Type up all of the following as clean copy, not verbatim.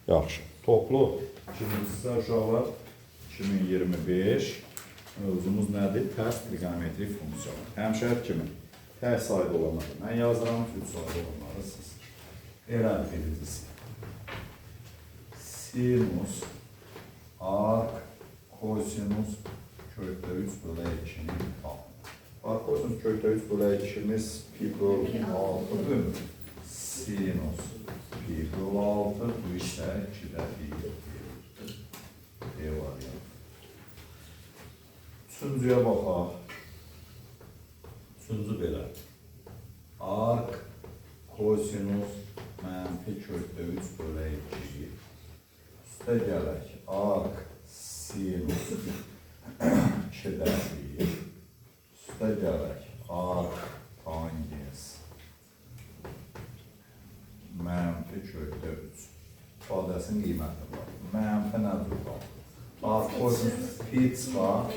Yaxşı. Toplu ikincisi uşaqlar 2025 mövzumuz nədir? Tərs trigonometrik funksiyalar. Həmişəki kimi tək sayda olanları mən yazıram, üç sayda olanları siz. Elədir birincisi. Sinus arc kosinus kökdə 3 bölə 2-nin A. Arc kosinus kökdə 3 bölə 2-miz pi böl 6 deyil mi? Sinus pi böl 6, bu isə 2-də 1. D variantı. Üçüncüyə baxaq. Üçüncü belə. Arc kosinus mənfi kökdə 3 bölə 2. Üstə gələk. Arc sinus 2-də 1. Üstə gələk. Arc tangens mənfi kökdə 3. İfadəsinin qiyməti var. Mənfi nə cür var? Arc kosinus pi çıxar,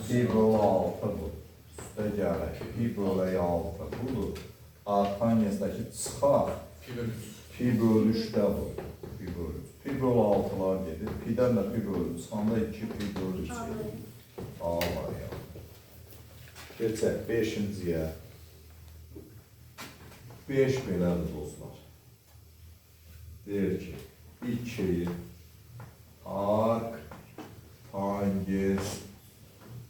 pi bölü 6 bu. Üstə gələk. Pi bölü 6 budur. Arc tangensdəki çıxar. Pi bölü 3. Pi bölü 3 də bu. Pi bölü 3. Pi bölü 6-lar gedir. Pi-dən də pi bölü 3 çıxanda 2 pi bölü 3 gedir. A variantı. Keçək 5-ciyə. 5 belədir dostlar. Deyir ki, 2 arc tangens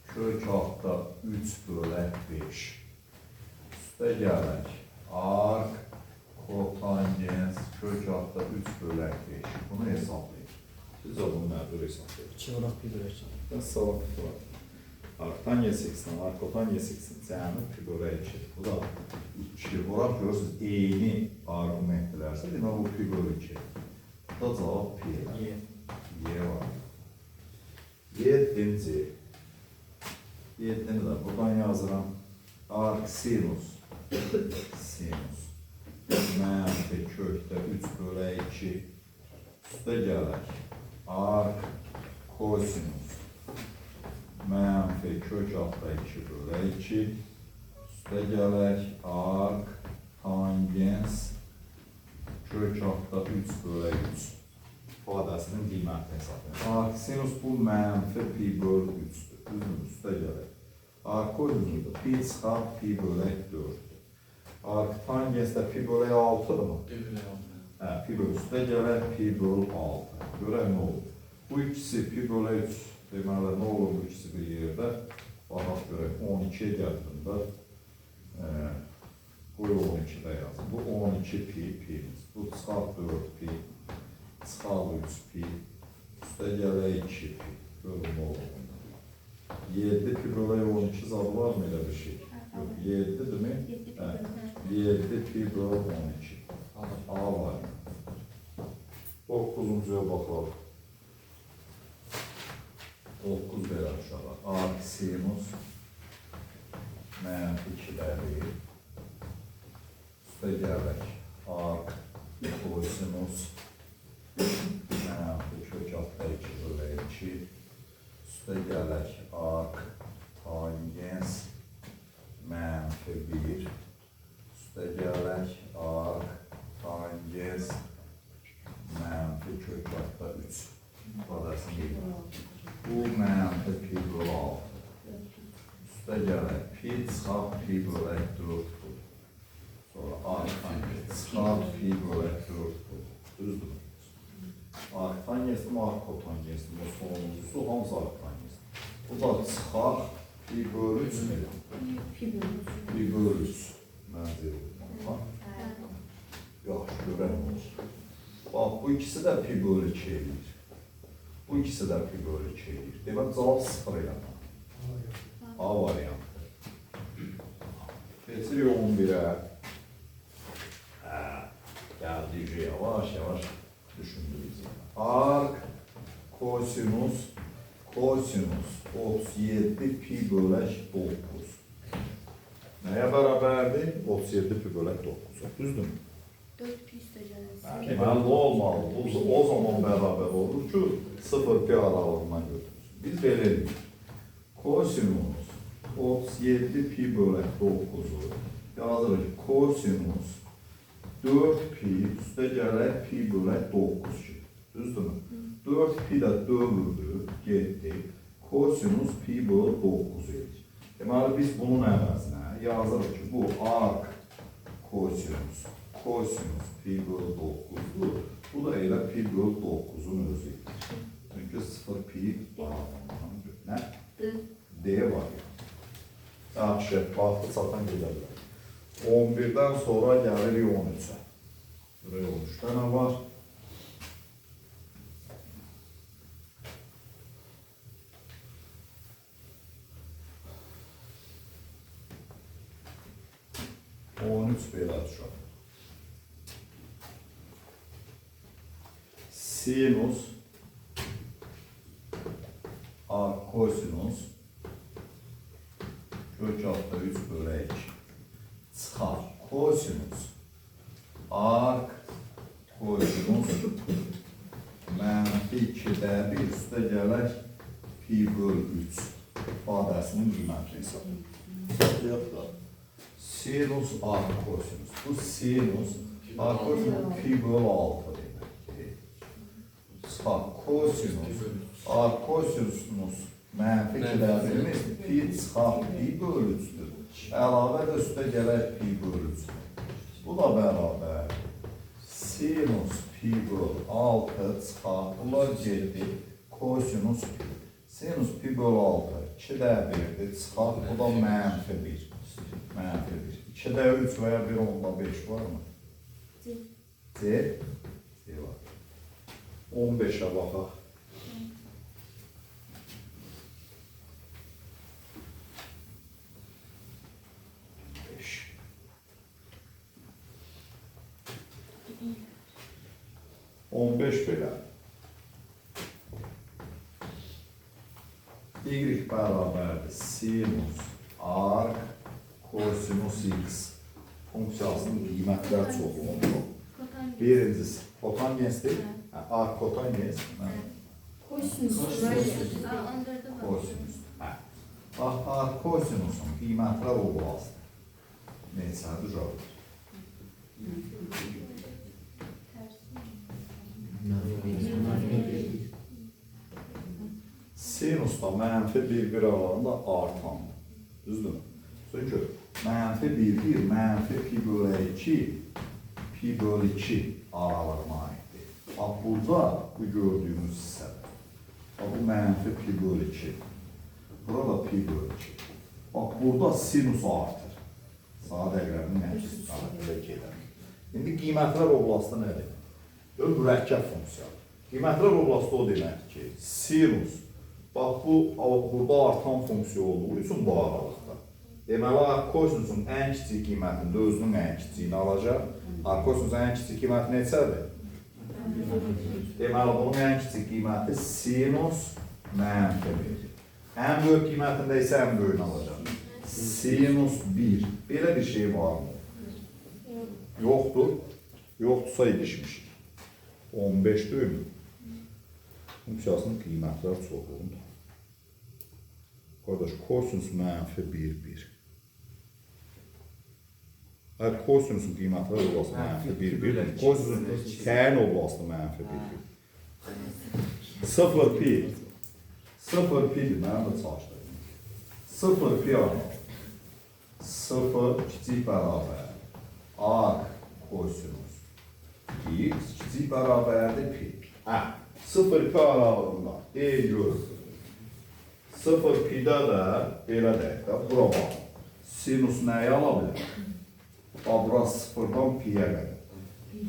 kök altda 3 bölək 5. Üstə gələk. Arc kotangens kök altda 3 bölək 5. Bunu hesablayın. Siz də bunu məcbur hesablayın. 2 vuraq pi bölək 2. Məsələn, Arctangens x-dən arckotangens x-in cəmi pi bölək 2. Bu da 2. Vuraq görürsünüz, eyni arqumentdirlərsə, demək bu pi bölü 2. Bu da cavab pi elə. Y. Y var. Yeddinci. Yeddini də buradan yazıram. Arc sinus. Sinus. Mənfi kökdə 3 bölək 2. Üstə gələk. Arc kosinus. Mənfi kök altda 2 bölək 2. Üstə gələk. Arc tangens kök altda 3 bölək 3 ifadəsinin qiymətini hesablayın. Arc sinus bu mənfi pi böl 3-dür. Düzdürmü? Üstə gələk. Arc kosinus da pi çıxar pi bölək 4-dür. Arc tangens də pi bölək 6-dırmı? Pi bölü 6. Hə, pi böl üstə gələk pi böl 6. Görək nə olur. Bu ikisi pi bölək 3 deməli nə olur bu ikisi bir yerdə? Baxaq görək. 12-yə gətirim də. Qoy 12-də yazın. Bu 12 pi pimiz. Bu çıxar 4 pi. Çıxar 3 pi. Üstə gələk 2 pi. Görün nə olur bunda. 7 pi bölək 12 zadı var mı elə bir şey? Yox, 7-dir mi? 7 pi Hə. bölü. 7 pi böl 12. A var. 9-uncuya baxaq. 9 belə uşaqlar. Arc sinus mənfi 2-də 1. Üstə gələk. Arc kosinus mənfi kök altda 2 bölü 2. Üstə gələk. Arc tangens mənfi 1. Üstə gələk. Arc tangens mənfi kök altda 3. İfadəsini qeyb. Bu mənfi pi bölü 6. Üstə gələk. Pi çıxaq pi bölək 4 budur. Sonra arctangens çıxaq pi bölək 4 budur. Düzdürmü? Arctangens mi, arckotangens mi? O sonuncusu hamısı arctangens. Bu da çıxaq pi bölü 3 mü? Pi bölü. Pi bölü 3. Məncə olmalı. Yaxşı, görək nə olur. Bax, bu ikisi də pi bölü 2 eləyir. Bu ikisi də pi bölü 2 eləyir. Demək, cavab 0 eləmə. A variantı. Keçirik 11-ə. Hə, gəldik yavaş yavaş düşündürürüz. Arc kosinus kosinus 37 pi bölək 9. Nəyə bərabərdir? 37 pi bölək 9-a. Düzdürmü? 4 pi üstə gəlsin. Deməli, nə olmalı? Bu, o zaman bərabər olur ki, 0 pi aralığından götürürsün. Biz belə edirik. Kosinus 37 pi bölək 9-u yazırıq. Kosinus 4 pi üstə gələk pi bölək 9 ki. Düzdürmü? 4 pi də dövürdü, getdi. Kosinus pi bölü 9 edir. Deməli, biz bunun əvəzinə yazırıq ki, bu arc kosinus, kosinus pi bölü 9-dur. Bu da elə pi bölü 9-un özü edir. Çünki 0 pi aralığından nə? D var ya. Yaxşı, vaxtı çatan gedə bilər. 11-dən sonra gəlirik 13-ə. Buraya 13 dənə var. On üç belə düşər. Sinus A kosinus kök altda 3 bölü 2 çıxar. Kosinus arc kosinus mənfi 2-də 1 üstə gələk pi bölü 3 ifadəsinin qiymətini hesablayaq. Da. Sinus arc kosinus. Bu sinus arc kosinus pi bölü 6 deməkdir. Çıxar. Kosinus arc kosinus mənfi 2-də 1-imiz pi çıxar pi bölü 3-dür. Əlavə də üstə gələk pi bölü 3. Bu da bərabər sinus pi bölü 6 çıxar. Bunlar getdi. Kosinus pi. Sinus pi bölü 6 2-də 1-dir. Çıxar. Bu da mənfi 1. Mənfi 1. 2-də 3 və ya 1,5 varmı? C. C. C var. 15-ə baxaq. 5. 15 belə. Y bərabərdir sinus arc kosinus x funksiyasının qiymətlər çoxluğundur. Birincisi kotangens deyil. Hə, arc kotangens. Hə. Kosinus. Kosinus. Hə. Bax, arc kosinusun qiymətlər oblasıdır. Neçədir uşaqlar? Sinusda mənfi 1-1 aralığında artandır. Düzdürmü? Çünki mənfi 1-1, mənfi pi bölü 2, pi bölü 2 aralığına aiddir. Bax, burada bu gördüyümüz hissədə. Bax, bu mənfi pi bölü 2. Burada pi bölü 2. Bax, burada sinus artır. Saat əqrəbinin əks istiqamətində gedər. İndi qiymətlər oblastı nədir? Gör, mürəkkəb funksiyadır. Qiymətlər oblastı o deməkdir ki, sinus, bax bu burada artan funksiya olduğu üçün bu aralıqda. Deməli, arc kosinusun ən kiçik qiymətində özünün ən kiçiyini alacaq. Arc kosinusun ən kiçik qiyməti neçədir? Deməli, bunun ən kiçik qiyməti sinus mənfi 1. Ən böyük qiymətində isə ən böyüyünü alacaq. Sinus 1. Belə bir şey varmı? Yoxdur. Yoxdursa ilişmişik. 15 deyilmi? Funksiyasının qiymətlər çoxluğundur. Qardaş, kosinus mənfi 1, 1. Hə, kosinusun qiymətlər oblastı mənfi 1, 1. Kosinusun təyin oblastı mənfi 1, 1. 0 pi. 0 pi-dir, mənim də çalışdırdım. 0 pi aralıq. 0 kiçik bərabər arc kosinus x kiçik bərabərdir pi. Hə, 0 pi aralığında deyin görün. 0 pi-də də belə deyək də, bura bax. Sinus nəyi ala bilər? Bax, bura 0-dan pi-yə qədər.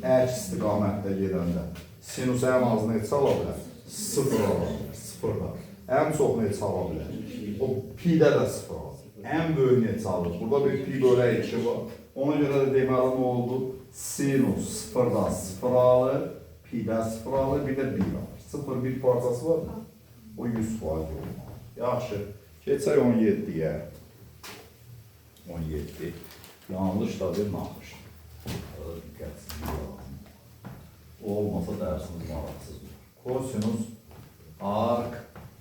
Əks istiqamətdə gedəndə sinus ən az neçə ala bilər? 0 ala bilər, 0-da. Ən çox neçə ala bilər? O pi-də də 0 ala bilər. Ən böyük neçə alır? Burada bir pi bölü 2 var. Ona görə də deməli nə oldu? Sinus 0-da 0 alır, pi-də 0 alır, bir də 1 alır. 0 1 parçası var mı? O 100% olmalı. Yaxşı. Keçək 17-yə. 17. Yanlış da bir naxış. Diqqətsizlik lazım. O olmasa dərsimiz maraqsız olur. Kosinus arc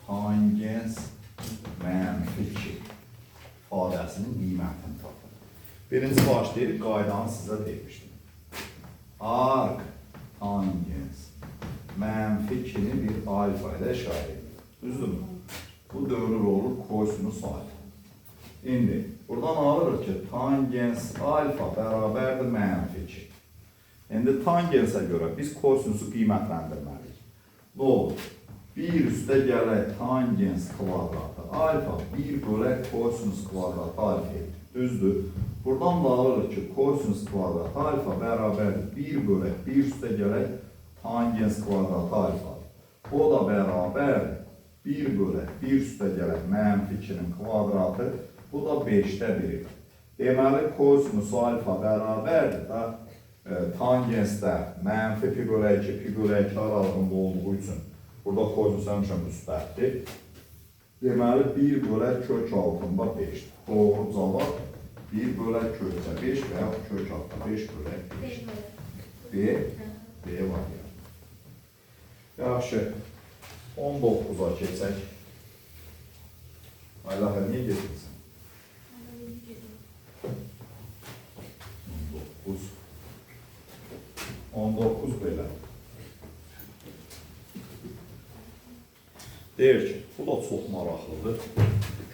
tangens mənfi 2 ifadəsinin qiymətini tapın. Birinci başlayırıq, qaydanı sizə demişdim. Arc tangens Mənfi 2-ni bir alfa ilə işarə edir. Düzdürmü? Bu dönür olur kosinus alfa. İndi buradan alırıq ki, tangens alfa bərabərdir mənfi 2. İndi tangensə görə biz kosinusu qiymətləndirməliyik. Nə olur? 1 üstə gələk tangens kvadratı alfa 1 bölək kosinus kvadratı alfa edir. Düzdür? Buradan da alırıq ki, kosinus kvadratı alfa bərabərdir 1 bölək 1 üstə gələk tangens kvadratı alfa. O da bərabərdir 1 bölək 1 üstə gələk mənfi 2-nin kvadratı. Bu da 5-də 1-dir. Deməli, kosinus alfa bərabərdir da tangensdə mənfi pi bölək 2, pi bölək 2 aralığında olduğu üçün burada kosinus həmişə müsbətdir. Deməli, 1 bölək kök altında 5-dir. Doğru cavab 1 bölək kökdə 5 və yaxud kök altında 5 bölək 5. B, B variantı. Yaxşı, 19-a keçək. Aylaxa, niyə gedirsən? 19. 19 belə. Deyir ki, bu da çox maraqlıdır.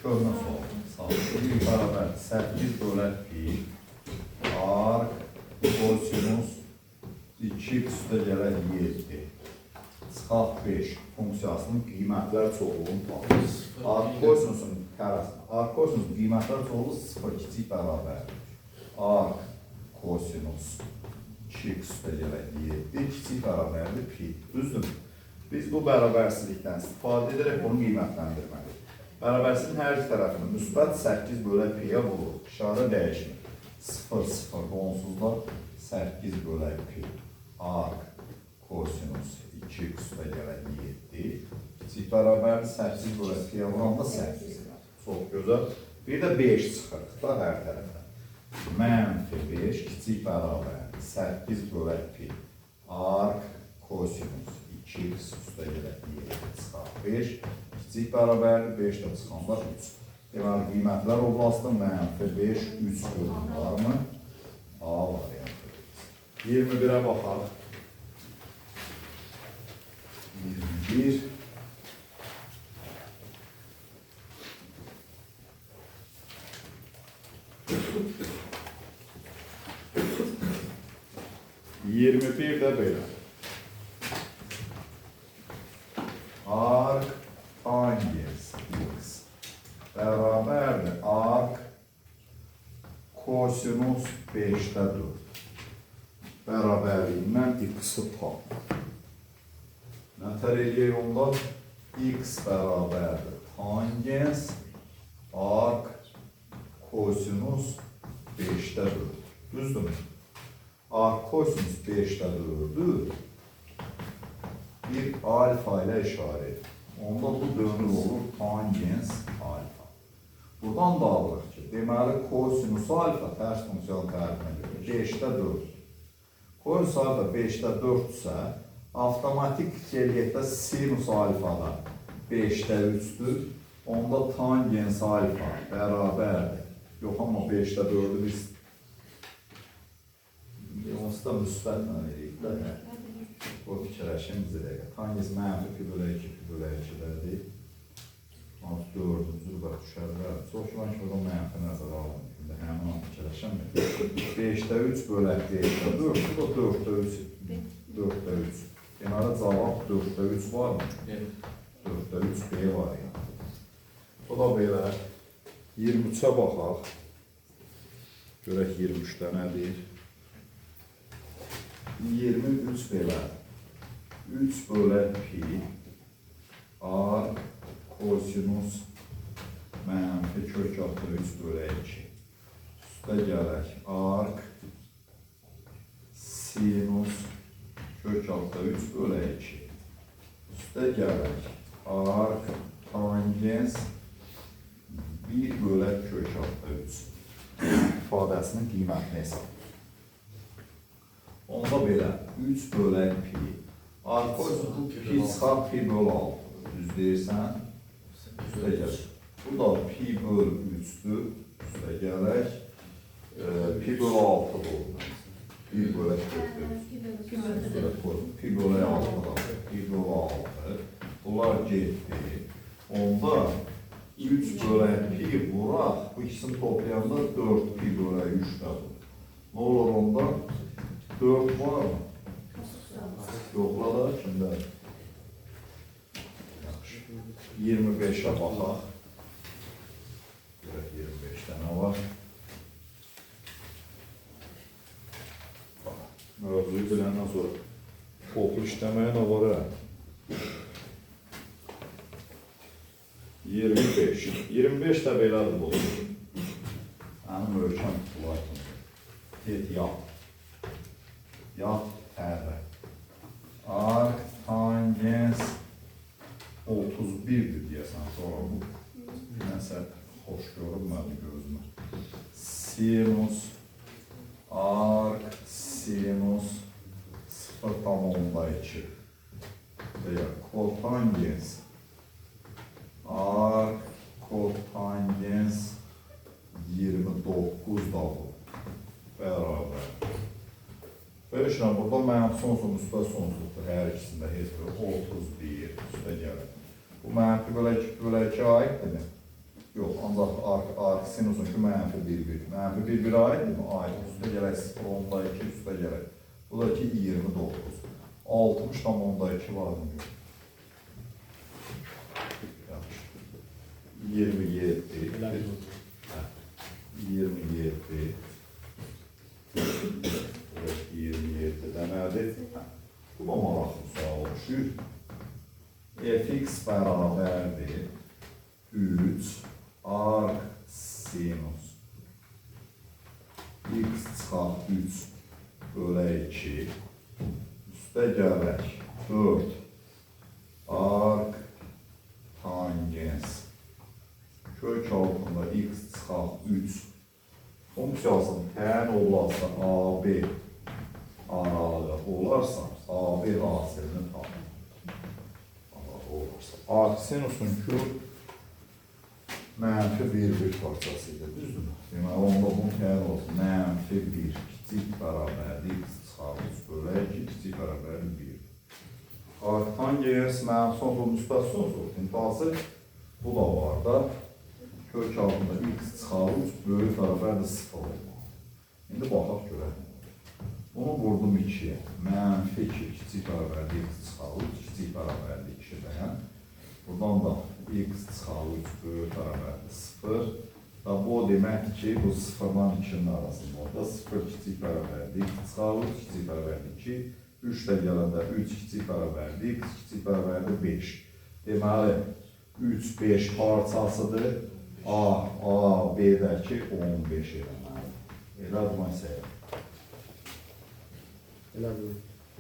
Köhnə sual. Sağ ol. 1 bərabər 8 bölək 1 arc kosinus 2 üstə gələk 7. Çıxaq 5 funksiyasının qiymətlər çoxluğunu tapır. Arc kosinusun tərəsinə. Arc kosinusun qiymətlər çoxluğu 0 kiçik bərabərdir. Arc kosinus 2 üstə gələk 7 kiçik bərabərdir pi. Düzdürmü? Biz bu bərabərsizlikdən istifadə edərək bunu qiymətləndirməliyik. Bərabərsizliyin hər iki tərəfini müsbət 8 bölək pi-yə vururuq. İşarə dəyişmir. 0, 0 onsuz da 8 bölək pi arc kosinus 2 üstə gələk 7 kiçik bərabərdir 8 bölək pi-yə vuranda 8 edər. Çox gözəl. Bir də 5 çıxırıq da hər tərəfdən. Mənfi 5 kiçik bərabərdir 8 bölək pi arc kosinus 2 üstə gələk 7 çıxaq 5 kiçik bərabərdir 5 də çıxanda 3. Deməli, qiymətlər oblastı mənfi 5, 3 bölüm varmı? A variantı. 21-ə baxaq. 21. 21 də belə. Arc tangens x bərabərdir arc kosinus 5-də 4 bərabərliyindən x-i tap. Nətər eləyək onda? X bərabərdir tangens arc kosinus 5-də 4. Düzdürmü? Arc kosinus 5-də 4-ü bir alfa ilə işarə edir. Onda bu dönür olur tangens alfa. Buradan da alırıq ki, deməli kosinus alfa tərs funksiyanın tərifinə görə 5-də 4. Kosinus alfa 5-də 4 isə avtomatik eləyək də sinus alfa da 5-də 3-dür. Onda tangens alfa bərabərdir. Yox, amma 5-də 4-ü biz onsuz da müsbətlə eləyik də. Hə. O fikirləşin bizə dəqiqə. Tangens mənfi pi bölək 2 pi bölək 2-dədir. Hansı 4-cü rübət düşə bilər. Çox güman ki, burada mənfi nəzərə alınır. İndi həmin an fikirləşəmir. 5-də 3 bölək 5-də 4, bu da 4-də 3. 4-də 3. Deməli, cavab 4-də 3 varmı? Evet. 4-də 3 B variantı. Bu da belə. 23-ə baxaq. Görək 23-də nə deyir? 23 belə. 3 bölək pi arc kosinus mənfi kök altı 3 bölək 2. Üstə gələk arc sinus kök altı 3 bölək 2. Üstə gələk arc tangens 1 bölək kök altı 3 ifadəsinin qiymətini hesablayır. Onda belə 3 bölək pi arc kosinus pi çıxar pi böl 6. Düz deyirsən? Üstə gəl. Bu da pi böl 3-dür. Üstə gələk. Pi böl 6-dır. 1 bölək 4. Pi bölək 6 da. Pi bölək 6. Bunlar getdi. Onda 3 bölək pi vuraq. Bu ikisini toplayanda 4 pi bölək 3 də bu. Nə olur onda? 4 var mı? Yoxla da kimdə? Yaxşı. 25-ə baxaq. Görək 25 dənə var. Mövzuyu biləndən sonra çoxlu işləməyə nə var hə? 25. 25 də belədir bu. Mənim ölkəm tutulaydım. Get yat. Yat tərə. Arc tangens 31-dir deyəsən. Sonra bu nəsə xoş görünmədi gözümə. Sinus arc sinus 0,2 veya kotangens arc kotangens 29 da bu bərabər. Belə işlə burada mənfi sonsuz, müsbət sonsuzdur. Hər ikisində heç bir 31 üstə gəlir. Bu mənfi bölə 2 bölə 2 aiddirmi? Yox, ancaq arc sinusunki mənfi 1, 1. Mənfi 1, 1 aiddirmi? Aid. Üstə gələk 0,2 üstə gələk. Bu da ki 29. 60,2 var mı? Yox. Yaxşı. 27. 27. Evet, 27 dənədir. Bu da maraqlı sual oxşuyur. Fx bərabərdir 3 arc sinus x çıxaq 3 bölə 2 üstə gələk 4 arc tangens kök altında x çıxaq 3 funksiyasının təyin olunarsa AB aralığı olarsa AB hasilini tapın. Olarsa. Arc sinusun Q mənfi 1 1 parçası idi, düzdürmü? Deməli, onda bunun təyin olsun. Mənfi 1 kiçik bərabərdir x çıxaq 3 bölə 2 kiçik bərabərdir 1. Arc tangens mənfi sonsuz, müsbət sonsuz intihası bu da var da. Kök altında x çıxaq 3 böyük bərabərdir 0 olmalı. İndi baxaq görək. Bunu vurdum 2-yə. Mənfi 2 kiçik bərabərdir x çıxaq 3 kiçik bərabərdir 2-dən. Buradan da x çıxaq 3 böyük bərabərdir 0. Və bu o deməkdir ki, bu 0-dan 2-nin arasında. Orada 0 kiçik bərabərdir x çıxaq 3 kiçik bərabərdir 2. 3 də gələndə 3 kiçik bərabərdir x kiçik bərabərdir 5. Deməli, 3, 5 parçasıdır. A, A, B-dəki 15 eləməlidir. Elədir, mən səyəm. Elədir.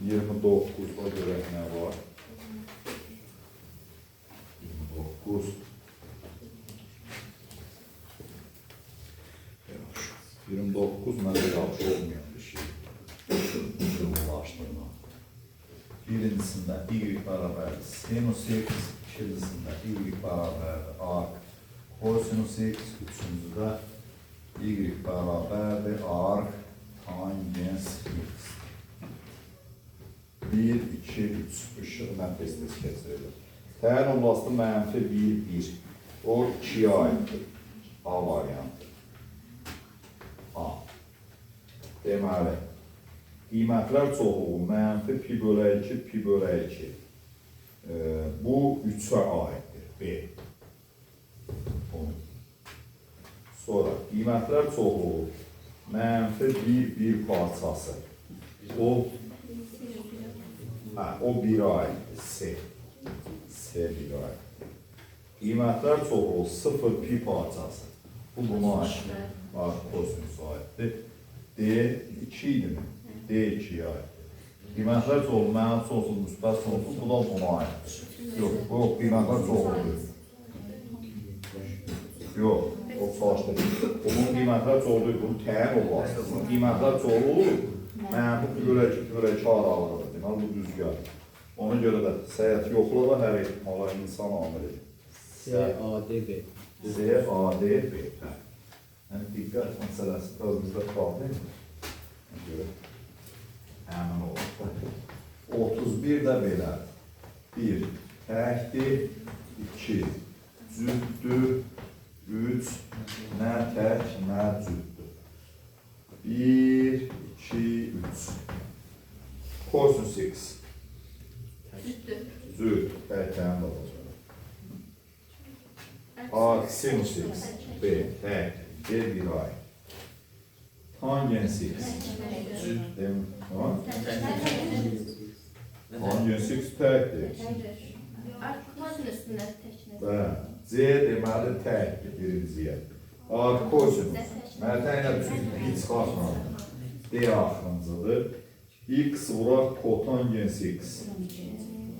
29-da görək nə var? 29. Yaxşı. 29 məndə yaxşı olmayan bir şey. Ulaşdırma. Birincisində y bərabərdir sinus x, ikincisində y bərabərdir arc kosinus x, üçüncüdə y bərabərdir arc tangens x. 1, 2, 3. İşıq mən tez-tez keçirirəm. Təyin olması mənfi 1, 1. O 2-yə aiddir. A variantı. A. Deməli, qiymətlər çoxluğu mənfi pi bölə 2, pi bölə 2. Bu 3-ə aiddir. B. Bunu. Sonra qiymətlər çoxluğu mənfi 1, 1 parçası. O o 1-ə aiddir. C. C 1-ə aiddir. Qiymətlər çoxluğu 0 pi parçası. Bu buna aiddir. Arc kosinusa aiddir. D 2 idi mi? D 2-yə aiddir. Qiymətlər çoxluğu mənfi sonsuz, müsbət sonsuz, bu da buna aiddir. Yox, bu qiymətlər çoxluğudur. Yox, o çalışdı. Bunun qiymətlər çoxluğu, bunun təyin olması. Bunun qiymətlər çoxluğu mənfi pi bölə 2, pi bölə 2 aralığıdır. Deməli, bu düz gəlir. Ona görə də səhət yoxla da hər ehtimala insan amilidir. C, A, D, B. C, A, D, B. Hə. Yəni, diqqət məsələsi biraz bizdə problem. Görə. Həmin olur. 31 də belədir. 1 təkdir, 2 cütdür, 3 nə tək, nə cütdür. 1, 2, 3. Kosinus x. Cütdür. Cüt, tək həmin olacaq. Arc sinus x. B, tək, B 1 ay. Tangens x. Dem, ha? Tangens x təkdir. Arc kosinüsün təknə. Bəli. C deməli təkdir birinciyə. Arc kosinus. Mərtə ilə cüt pi çıxartmalı. D axırıncıdır. X vuraq kotangens x.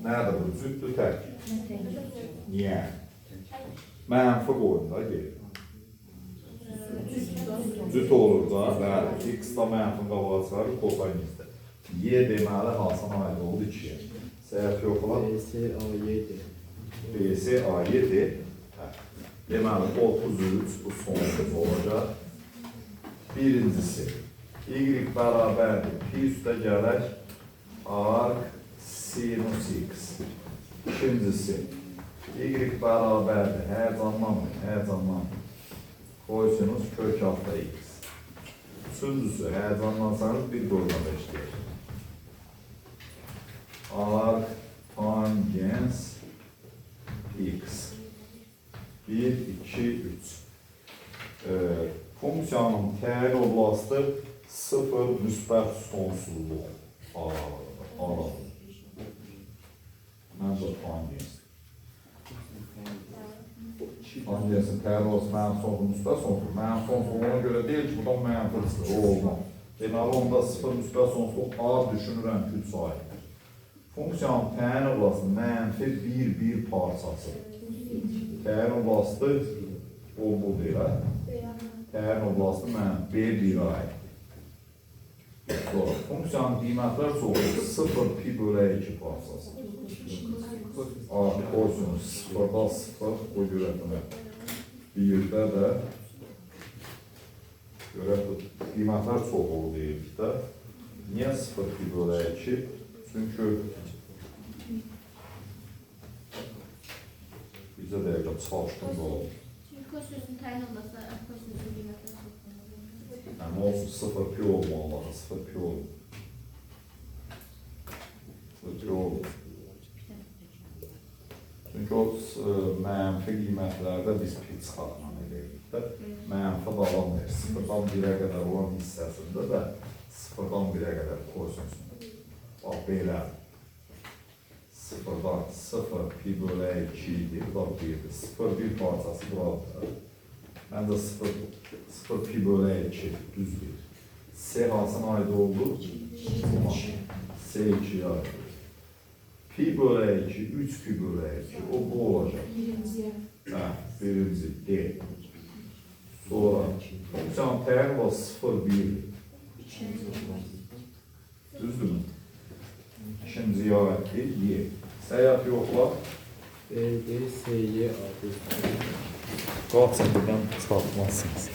Nədir bu? Cütdür tək. Niyə? Mənfi qoyun da geri. Cüt olur da, bəli. X da mənfi qabağa çıxarır, kotangensdə. Y deməli hansına aid oldu 2-yə. Səhv yoxla. B, S, A, Y, D. B, S, A, Y, D. Hə. Deməli, 33 bu sonumuz olacaq. Birincisi, Y bərabərdir. Pi üstə gələk arc sinus x. İkincisi, Y bərabərdir. Həyəcanlanmayın, həyəcanlanmayın. Kosinus kök altda x. Üçüncüsü, həyəcanlansanız 1 qoyma 5 deyək. Arc tangens x. 1, 2, 3. Funksiyanın təyin oblastı 0 müsbət sonsuzluq aralığı. Məncə tangens. Tangensin təyin olası mənfi sonsuzluq, müsbət sonsuzluq. Mənfi sonsuzluq ona görə deyil ki, buradan mənfi çıxır, o olmaz. Deməli, onda 0 müsbət sonsuzluq A düşünürəm ki, 3 aiddir. Funksiyanın təyin oblastı mənfi 1, 1 parçası. Təyin oblastı o bu deyil, hə? Təyin oblastı mənfi B 1 aiddir. Sonra funksiyanın qiymətləri çoxdur. 0 pi bölə 2 parçası. Artı kosinus 0-da 0, o görə buna 1-də də görək bu qiymətlər çox olur deyirik də. Niyə 0 pi bölə 2? Çünki bizə dəqiqə çalışdım da oldu. Çünki kosinusun təyin olmasa kosinusun qiymətləri çox olur. Yəni olsun 0 pi olmalı, 0 pi olur. 0 pi olur. Çünki o mənfi qiymətlərdə biz pi çıxartma eləyirik də. Mənfi də alamıyıq. 0-dan 1-ə qədər olan hissəsində də 0-dan 1-ə qədər kosinusun. Bax, belə. 0-dan 0 pi bölə 2 idi, bu da 1-dir. 0, 1 parçası buradır. Məncə 0 pi bölə 2 düz deyir. C hansına aid oldu? C 2-yə aid oldu. Pi bölə 2, 3 pi bölə 2, o bu olacaq. Birinciyə. Hə, birinci D. Sonra funksiyanın təyin var 0, 1. Düzdürmü? İkinciyə aiddir Y. Səyyah yoxla. B, D, S, Y, A, D. Qaçın buradan çıxartmazsınız.